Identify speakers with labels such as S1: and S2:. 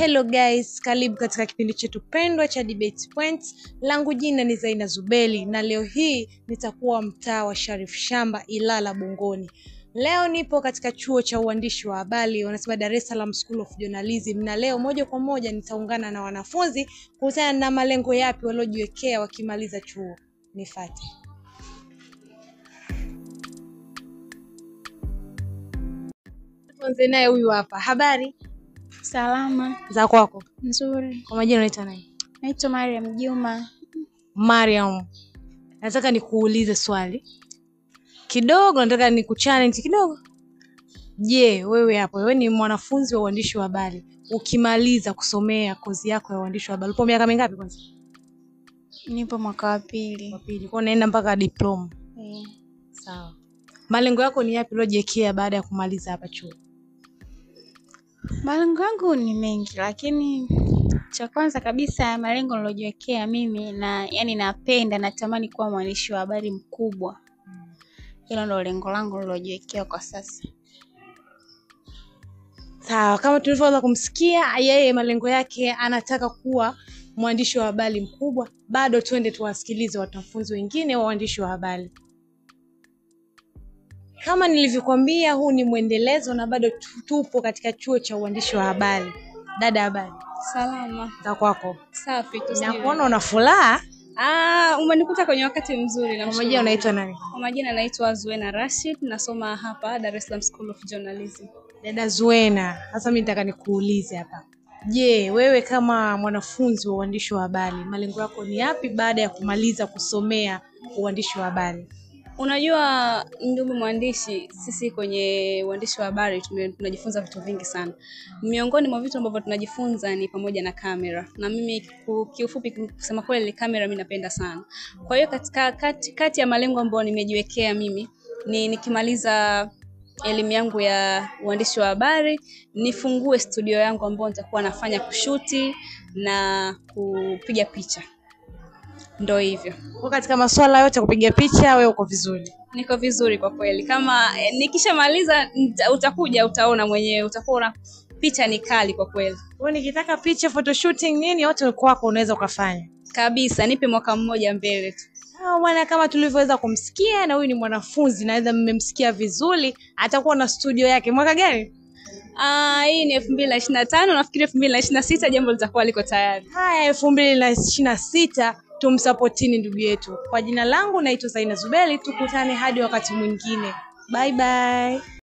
S1: Hello guys, karibu katika kipindi chetu pendwa cha Debate Points. Langu jina ni Zaina Zubeli na leo hii nitakuwa mtaa wa Sharif Shamba, Ilala Bungoni. Leo nipo katika chuo cha uandishi wa habari, wanasema Dar es Salaam School of Journalism, na leo moja kwa moja nitaungana na wanafunzi kuhusiana na malengo yapi waliojiwekea wakimaliza chuo. Nifuate. Tuanze naye huyu hapa. Habari?
S2: Salama.
S1: Za kwako?
S2: Nzuri.
S1: Kwa majina unaitwa nani?
S2: Naitwa Mariam Juma.
S1: Mariam, nataka nikuulize swali kidogo, nataka nikuchallenge kidogo. Je, wewe hapo, wewe ni mwanafunzi wa uandishi wa habari, ukimaliza kusomea kozi yako ya uandishi wa habari, upo miaka mingapi kwanza?
S2: Nipo mwaka wa pili.
S1: Wa pili. Kwa unaenda mpaka diploma. Sawa. Malengo yako ni yapi uliojiwekea baada ya kumaliza hapa chuo?
S2: Malengo yangu ni mengi, lakini cha kwanza kabisa malengo nilojiwekea mimi na yani napenda natamani kuwa mwandishi wa habari mkubwa. Hilo ndio lengo langu nilojiwekea kwa sasa.
S1: Sawa, kama tulivyoweza kumsikia yeye malengo yake anataka kuwa mwandishi wa habari mkubwa. Bado twende tuwasikilize wanafunzi wengine wa uandishi wa habari. Kama nilivyokuambia, huu ni mwendelezo na bado tupo katika chuo cha uandishi wa habari. Dada, habari?
S3: Salama.
S1: Za kwako?
S3: Safi tu.
S1: Nakuona una furaha.
S3: Umenikuta kwenye wakati mzuri na
S1: Kwa majina unaitwa nani?
S3: Kwa majina naitwa Zuena Rashid, nasoma hapa Dar es Salaam School of Journalism.
S1: Dada Zuena, sasa mimi nataka nikuulize hapa. Je, wewe kama mwanafunzi wa uandishi wa habari, malengo yako ni yapi baada ya kumaliza kusomea uandishi wa habari?
S3: Unajua ndugu mwandishi, sisi kwenye uandishi wa habari tunajifunza vitu vingi sana. Miongoni mwa vitu ambavyo tunajifunza ni pamoja na kamera. Na mimi kiufupi kusema kweli kamera mimi napenda sana. Kwa hiyo katika kati ya malengo ambayo nimejiwekea mimi ni nikimaliza elimu yangu ya uandishi wa habari, nifungue studio yangu ambayo nitakuwa nafanya kushuti na kupiga picha. Ndio hivyo.
S1: Kwa katika masuala yote kupiga picha wewe uko vizuri?
S3: Niko vizuri kwa kweli. Kama nikishamaliza utakuja utaona mwenyewe, utakuwa picha ni kali kwa kweli.
S1: Wewe nikitaka picha photoshooting nini yote kwako unaweza ukafanya?
S3: Kabisa, nipe mwaka mmoja mbele tu.
S1: Bwana, kama tulivyoweza kumsikia, na huyu ni mwanafunzi, naweza mmemsikia vizuri, atakuwa na studio yake. Mwaka gani?
S3: Hii ni 2025, nafikiri 2026 jambo litakuwa liko tayari.
S1: Haya, 2026 tumsupportini ndugu yetu. Kwa jina langu naitwa Zaina Zubeli, tukutane hadi wakati mwingine. Bye bye.